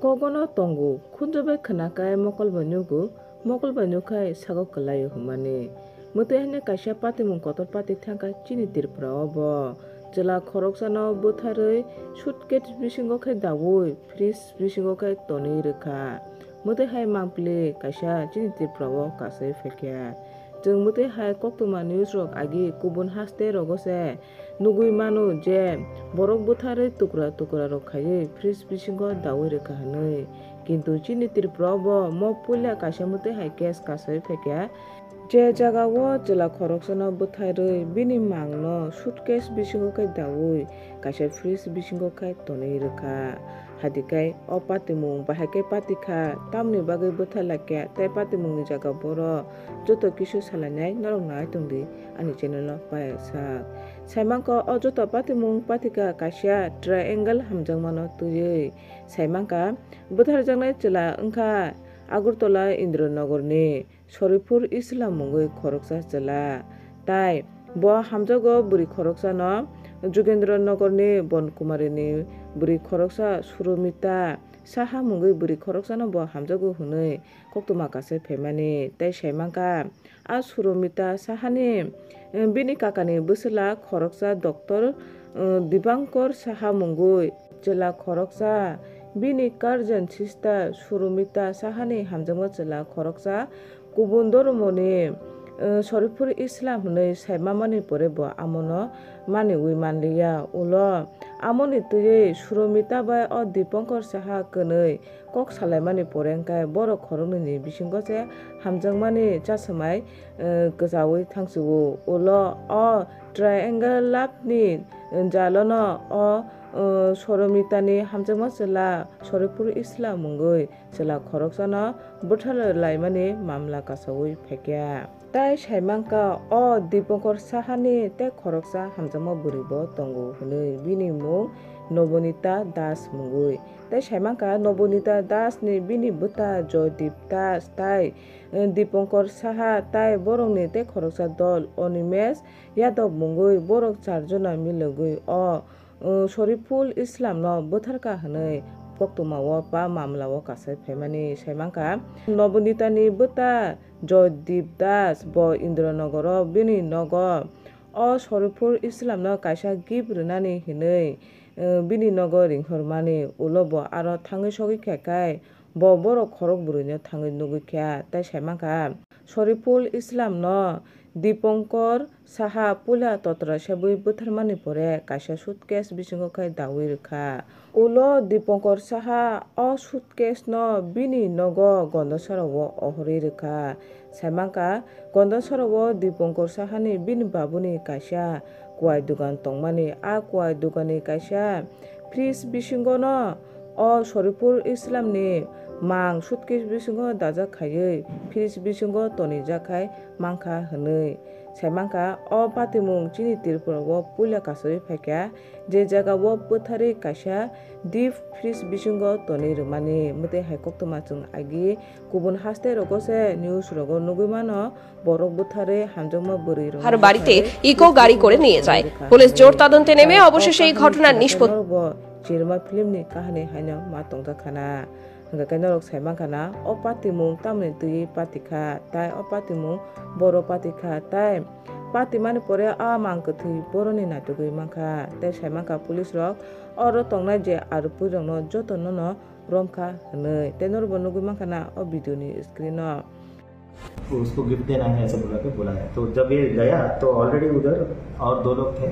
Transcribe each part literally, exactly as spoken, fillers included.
Kogono tongo, khunju bai khwnakhai mokol bai nugo, mokol bai nukhai sago kwlaio hwnmani. Mwtwi haino kaisa patimung kotor pati thangkha chini Tripura o bo. Chwla khoroksano bwtharwi suitcase bisingo khe daui fridge bisingo khe tonwi rwkha. Mwtwi hai mangpili kaisa chini Tripura o kasui phaikha. Chwng mwtwi hai koktwma news rok agi kubun haste rogo se nugwi mano je borok bwtharwi tukra tukra rok khaiwi fridge bisingo daui rwkha hwnwi. Kintu chini Tripura o bo mo puila kaisa mwtwi hai case kasui phaikha. Je jaga o chwla khoroksano bwtharwi bini mangno suitcase bisingo khe daui kaisa fridge bisingo khe tonwi rwkha. Hadikai o patimung bahai khe patikha, tamni bagwi bwtharlakya tei patimungni jaga borok joto kisu salainai norok nai tongdi ani channel o paiyasak. Saimanko o joto patimung patika kaisa triangle hamjakmano twiwi saimanka bwtharjaknai chwla wngkha Agartala Indranogorni Soriful Islam mungwi khoroksa chwla. Tai bo hamjago bwrwi khoroksano Jugendra Nogorni Bonkumarini bwrwi khoroksa Surumita Saha mungwi bwrwi khoroksano bo hamjago hwnwi koktwma kasui phaimani. Tai saimanka a Surumita Sahani, eh, bini kakani bwswla khoroksa Doctor, eh, Dipankar Saha mungwi chwla khoroksa, bini cousin sister Surumita Sahani hamjakma chwla khoroksa kubun dormoni, eh, Soriful Islam hwnwi saimamani pore bo amono maniwi manliya. Ulo amoni twiwi Surumita bai o Dipankar Saha kwnwi kok salaimani pore wngkha borok khoroknwini bisingo se hamjakmani chasamai, eh, kwchaui thangsio. Ulo o triangle love ni jalono o, eh, Soromitani hamjakma chwla Soriful Islam mungwi chwla khoroksano bwthar laimani mamla kasaui phaikha. Tai saimanka o Dipankar Sahani tei khoroksa hamjakma bwrwi bo tongo hwnwi bini mung Nobonita Das mungwi. Tai saimanka Nobonita Das ni bini bwta Joydeep Das tai, eh, Dipankar Saha tai borokni tei khoroksa dol Animesh Yadav mungwi borok char jona milogwi o, uh, Soriful Islamno bwtharkha hwnwi koktwmao pa mamlao kasai phaimani saimankha. Nobonitani bwta Joydeep Das bo Indranogoro bini nogo o Soriful Islamno kaisa gift rwnani hwnwi, uh, bini nogo ringhormani ulo bo aro thangwi sogwi kha khai bo borok khorok bwrwino thangwi nugwi kha tei saimankha. Soriful Islamno Dipankar Saha puila totra sebwi bwtharmani pore kaisa suitcase bisingo khe daui rwkha. Ulo Dipankar Saha o suitcase no bini nogo Gondasara o ohorwi rwkha. Saimankha, Gondasara o Dipankar Sahani bini babuni kaisa kuai dugan tongmani, a kuai duganni kaisa fridge bisingono o Soriful Islamni mang suitcase bisingo dajak khaiwi fridge bisingo tonijak khai mankha hwnwi saimankha. O patimung chini Tripura o puila kasui phaikha, je jaga o bwtharwi kaisa deep fridge bisingo tonwi rwmani. Mwtwi hai koktwma chwng agi kubun haste rogo se news rogo nugwi mano. বরক বুথারে হামজমা বরি রং হার বাড়িতে ইকো গাড়ি করে নিয়ে যায়। পুলিশ জোর তদন্তে নেমে অবশেষে এই ঘটনার নিষ্পত্তি। Chirma film ni kahani haino ma tongjakhana. Hwnkhe norok saimankha na o patimung tamni twi patikha tai o patimung boro patikha tai patimani pore a mang kwthwi boroni naitugwi mankha tei saimankha police rok oro tongnai je arupui rokno jotono no romkha hwnwi tei norokbo nugwi mankha na o video ni screen o. तो उसको गिफ्ट देना है ऐसे बोला के बोला है। तो जब ये गया तो ऑलरेडी उधर और दो लोग थे,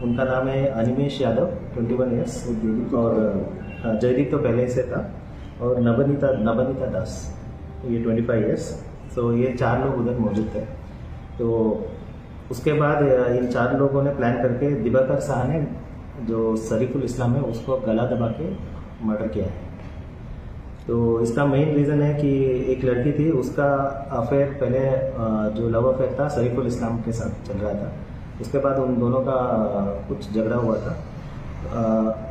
उनका नाम है अनिमेश यादव, ट्वेंटी वन ईयर्स, और, हाँ, जयदीप तो पहले ही से था, और नवनीता, नवनीता दास, ये ट्वेंटी फ़ाइव ईयर्स। तो ये चार लोग उधर मौजूद थे। तो उसके बाद, अ, इन चार लोगों ने प्लान करके दिवाकर साहा ने जो शरीफुल इस्लाम है उसको गला दबा के मर्डर किया है। तो इसका मेन रीज़न है कि एक लड़की थी, उसका अफेयर पहले, अ, जो लव अफेयर था शरीफुल इस्लाम के साथ चल रहा था। उसके बाद उन दोनों का, अ, कुछ झगड़ा हुआ था। अ,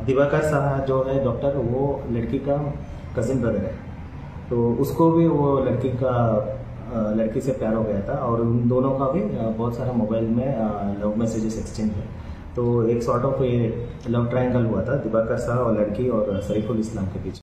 दिवाकर साहा जो है डॉक्टर, वो लड़की का कजिन ब्रदर है। तो उसको भी वो लड़की का, अ, लड़की से प्यार हो गया था और उन दोनों का भी, अ, बहुत सारा मोबाइल में, अ, लव मैसेजेस एक्सचेंज हुए। तो एक सॉर्ट ऑफ ये लव ट्रायंगल हुआ था दिवाकर साहा और लड़की और शरीफुल इस्लाम के बीच।